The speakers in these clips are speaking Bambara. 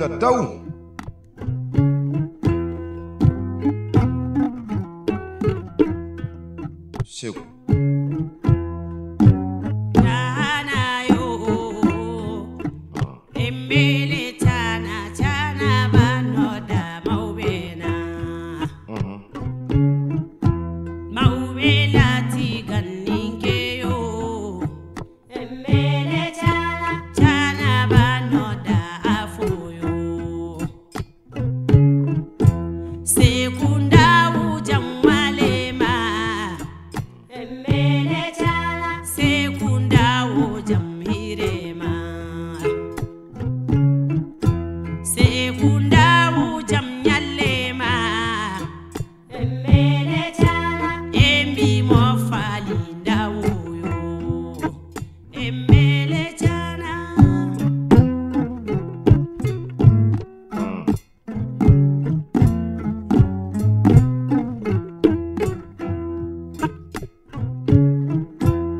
la daw. Segu.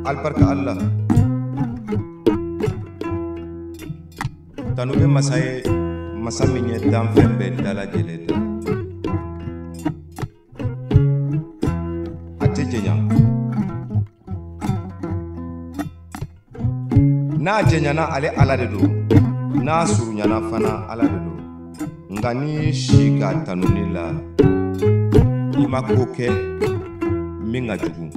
Albarka Allah. Tanu bɛ masa ye, masa min ye danfɛn bɛɛ dalajɛlen da. A tɛ jɛnya. N'a jɛnyana ale Ala de don, n'a surunyana fana Ala de don. Nka n'i y'i si k'a tanuni la, i ma ko kɛ min ka jugu.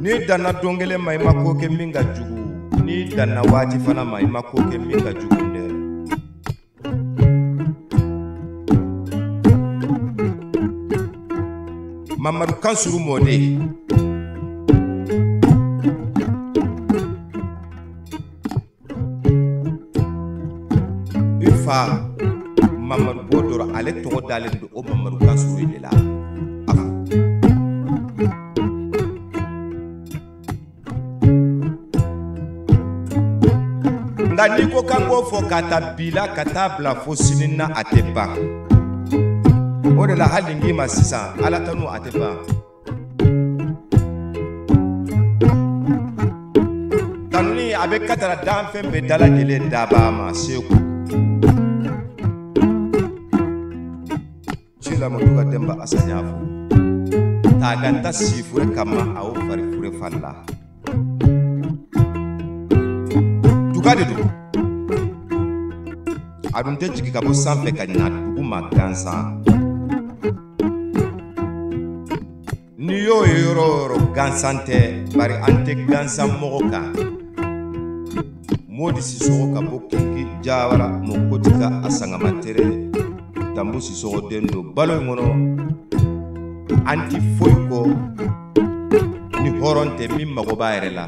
N'i danna don kelen ma i ma ko kɛ min ka jugu, n'i danna waati fana ma i ma ko kɛ min ka jugu dɛ. Mamadu Kansuru mɔden. I fa Mamadu Bɔdɔrɔ ale tɔgɔ dalen don o Mamadu Kansuru de la. Nka n'i ko k'an k'o fɔ ka taa bi la ka taa bila fo sini na a tɛ ban. O de la hali n k'i ma sisan Ala tanu a tɛ ban. Tanuni a bɛ katara danfɛn bɛɛ dalajɛlen dabaa ma Segu. Cilamadu ka denba Asa y'a fɔ. Taaganta sifure kama a o fari fure falla. Duga de don. A dun tɛ jigin ka bɔ sanfɛ ka na dugu ma gansan. N'i y'o ye yɔrɔ o yɔrɔ gansan tɛ, bari an tɛ gansan mɔgɔ kan. Modi Sisɔgɔ ka bɔ Kinki Jawara Mɔkoti ka a sangama tere Danbu Sisɔgɔ den don balo in kɔnɔ. An ti foyi kɔ ni hɔrɔn tɛ min mago b'a yɛrɛ la.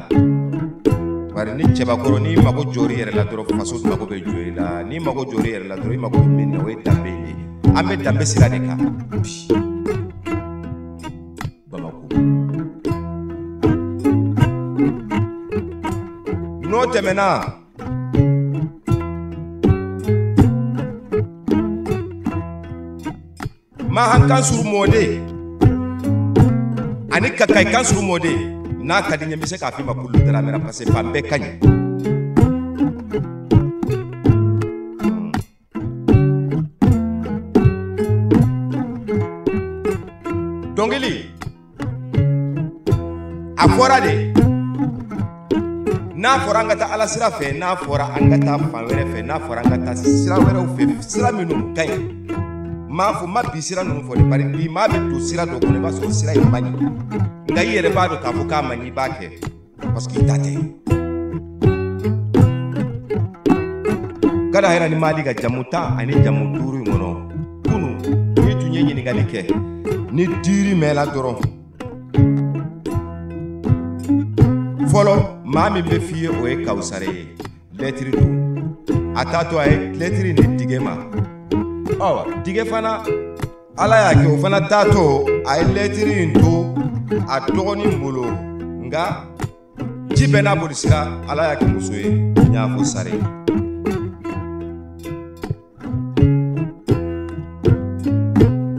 Bari ni cɛbakɔrɔ n'i mago jɔr'i yɛrɛ la dɔrɔn faso mago bɛ jɔ i la. N'i mago jɔr'i yɛrɛ la dɔrɔn i mago bɛ min na o ye danbe ye. An bɛ danbe sira de kan bi Bamakɔ. N'o tɛmɛna, Mahan Kansuru mɔden ani Kakayi Kansuru mɔden, n'a ka di n ye n bɛ se k'a f'i ma kulu daramɛra parce que fan bɛɛ ka ɲi. Dɔnkili a fɔra de, n'a fɔra an ka taa Ala sira fɛ, n'a fɔra an ka taa fan wɛrɛ fɛ, n'a fɔra an ka taa sira wɛrɛw fɛ, sira minnu ka ɲi. M'a fɔ ma bi sira ninnu fɔ dɛ, bari bi maa bɛ don sira dɔ kɔnɔ i b'a sɔrɔ sira in man ɲi. Nka i yɛrɛ b'a dɔn k'a fɔ k'a man ɲi, i b'a kɛ parce que i ta tɛ. Gada hɛrɛ ni Mali ka jamu 10 ani jamu 5 in kɔnɔ, kunun n'i tun ye ɲininkali kɛ, ni diiri mɛnna dɔrɔn, fɔlɔ maa min bɛ f'i ye o ye Kawusare ye, lɛtiri don. A taatɔ a ye lɛtiri ni dige ma. Ɔ dige fana Ala y'a kɛ o fana taatɔ a ye lɛtiri in to a dɔgɔnin bolo, nka ji bɛɛ n'a boli sira Ala y'a kɛ muso ye, n y'a fɔ Sare.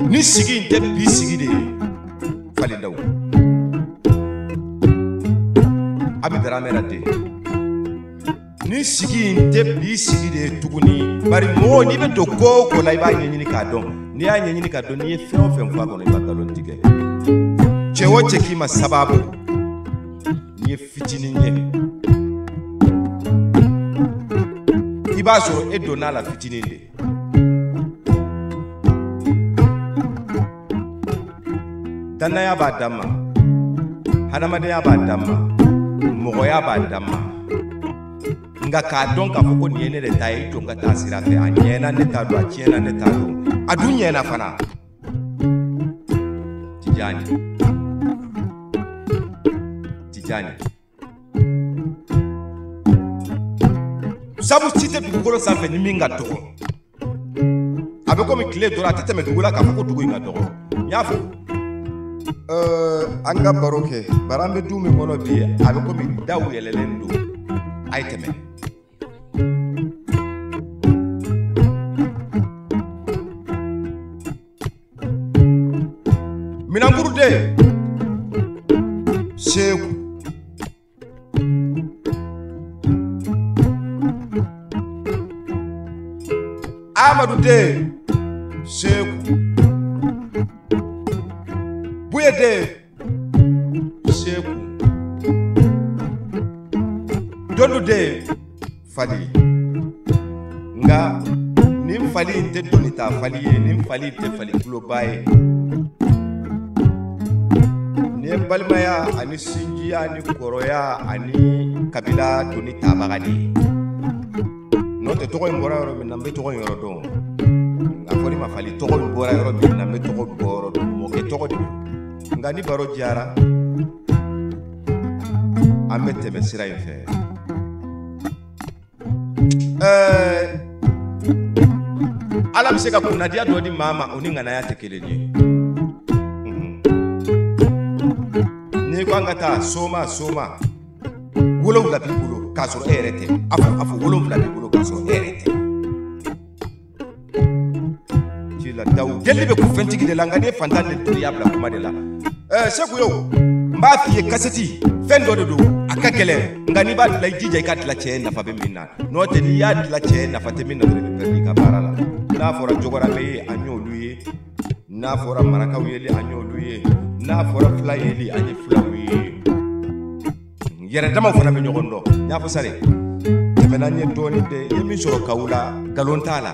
Ni sigi in tɛ bi sigi de ye Falendaw. A bɛ daramɛra den. Ni sigi in tɛ bi sigi de ye tuguni, bari mɔgɔ n'i bɛ don ko o ko la i b'a ɲɛɲini k'a dɔn. N'i y'a ɲɛɲini k'a dɔn, n'i ye fɛn o fɛn fɔ a kɔnɔ i ma nkalon tigɛ. Cɛ o cɛ k'i ma sababu, n'i ye fitinin ye, i b'a sɔrɔ e donn'a la fitinin de. Danaya b'a dan ma, hadamadenya b'a dan ma, mɔgɔya b'a dan ma. Nka k'a dɔn k'a fɔ ko nin ye ne de ta ye, i jɔ n ka taa sira fɛ, a ɲɛna ne t'a dɔn, a tiɲɛna ne t'a dɔn, a dun ɲɛna fana. Tijani, Tijani, sabu si tɛ dugukolo sanfɛ ni min ka dɔgɔ. A bɛ komi tile dɔrɔn, a tɛ tɛmɛ dugu la k'a fɔ ko dugu in ka dɔgɔ. N y'a fɔ, an ka baro kɛ, bari an bɛ du min kɔnɔ bi, a bɛ komi daw yɛlɛlen don. A ye tɛmɛ. Minankuru den Seku, Amadu den Seku, Buye den Seku, Dondu den Fali. Nka nin fali in tɛ doni ta fali ye, nin fali in tɛ fali kuloba ye. Nin ye balimaya ani sinjiya ni kɔrɔya ani kabila doni tabaga de ye. N'o tɛ tɔgɔ in bɔra yɔrɔ min na, n bɛ tɔgɔ in yɔrɔ dɔn. A fɔra i ma fali, tɔgɔ in bɔra yɔrɔ min na, n bɛ tɔgɔ bɔ yɔrɔ dɔn. Mɔkɛ tɔgɔ de don. Nka ni baro diyara, an bɛ tɛmɛ sira in fɛ. Ala bɛ se ka kunnadiya dɔ di maa ma, o ni ŋanaya tɛ kelen ye. N'i ko an ka taa soma soma, 7 b'i bolo k'a sɔrɔ e yɛrɛ tɛ. A fɔ 7 b'i bolo k'a sɔrɔ e yɛrɛ tɛ. Ci la dawu jeli bɛ kun fɛntigi de la, nka n'i ye fantan de dun, i y'a bila kuma de la. Seku yo, n b'a f'i ye, kasɛti fɛn dɔ de don, a ka gɛlɛn, nka n'i b'a dilan, i jija i ka dilan cɛ ye nafa bɛ min na. N'o tɛ, n'i y'a dilan cɛ ye nafa tɛ min na dɔrɔn, i bɛ pɛrɛn i ka baara la. N'a fɔra jɔgɔramɛ ye, an y'olu ye. N'a fɔra marakaw yeli, an y'olu ye. N'a fɔra fila yeli, an ye filaw ye. Yɛrɛ damaw fana bɛ ɲɔgɔn dɔn. N y'a fɔ sari, tɛmɛna n ye dɔɔnin dɛ, i ye min sɔrɔ Kawo la, nkalon t'a la.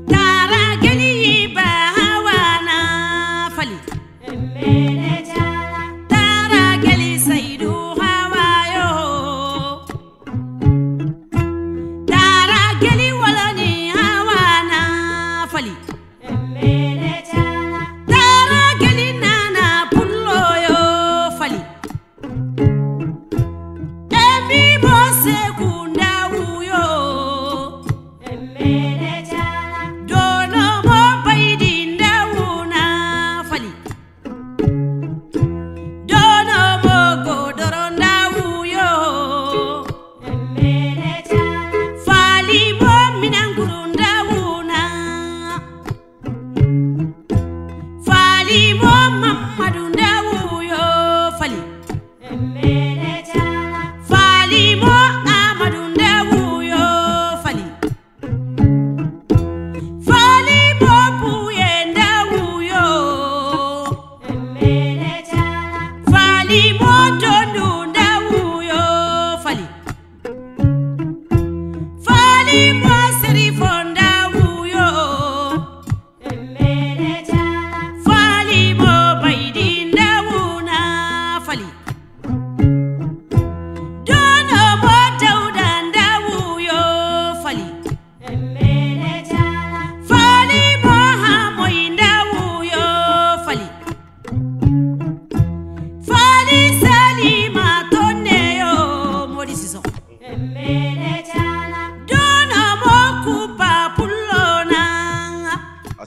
Tara geli.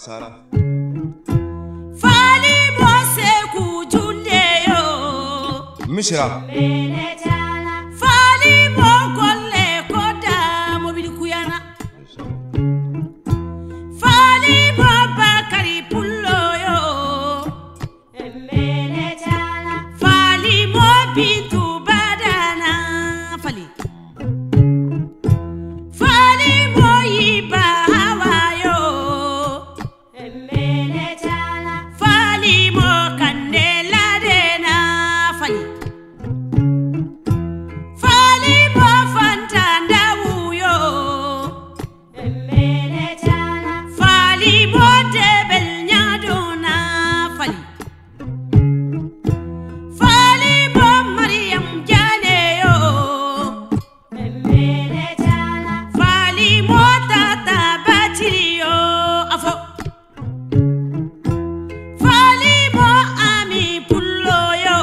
sara. Fali mo Seku Jule yo. Misira. Fali mo Kole Koda mobili kuyana. Fali mo Bakari Pullo yo. Fali mo Bintu Badana Fali. Fali mo Iba Hawa yo. Fali mo Kandela Dena Fali. Fali mo Fanta Ndawu yo. Fali mo Debel Nyadona Fali. Fali mo Mariam Jane yo. Fali mo Tata Batiri yo afo. Fali mo Ami Pullo yo.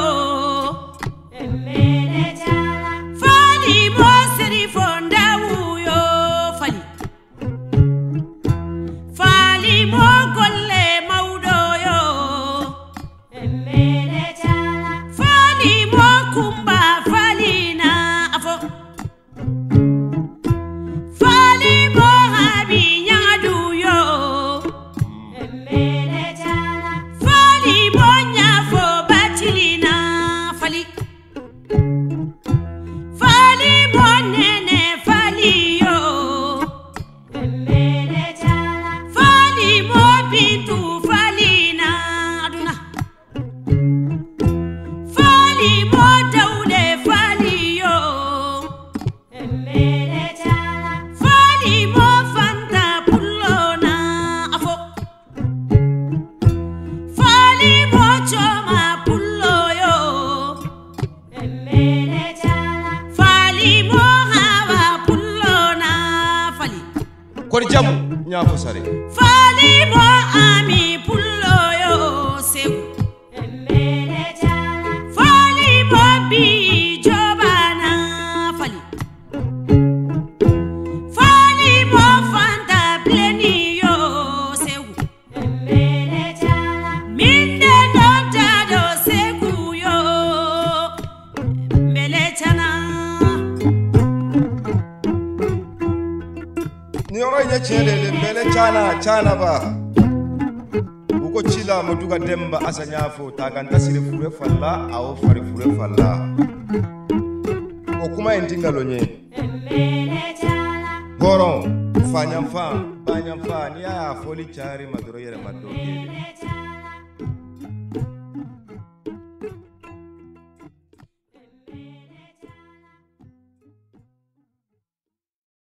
Fali mo Serifo Ndawu yo Fali. Fali mo Golle Maudo yo. Fali mo Kumba Falina afo. Fali mo Habi Nyadu yo. Fali mo Nyafo Batilina Fali. Fali mo Nene Fali yo. Fali mo Bintu Falina Aduna. Fali mo Daude Fali yo. Fali mo Fanta Pulona afo. Fali mo Choma Pullo yo. Fali mo Hawa Pulona Fali. Kori jamu ñaafo sare. Fali mo Ami Pullo yo Segu. Fali mo Bi Jobana Fali. Fali mo Fanta Pleni yo Segu. Minde no dado Segu yo Mbele chana. Nin yɔrɔ in ye tiɲɛ de ye bɛlɛ cana cana ba. U ko ci la Moduga Demba Asa Ɲafo ta kan ta siri fure falla awo fari fure falla. O kuma in ti nkalon ye. Hɔrɔn fa ɲanfan ba ɲanfan n'i y'a fɔli cayar'i ma dɔrɔn i yɛrɛ ma dɔ kɛ.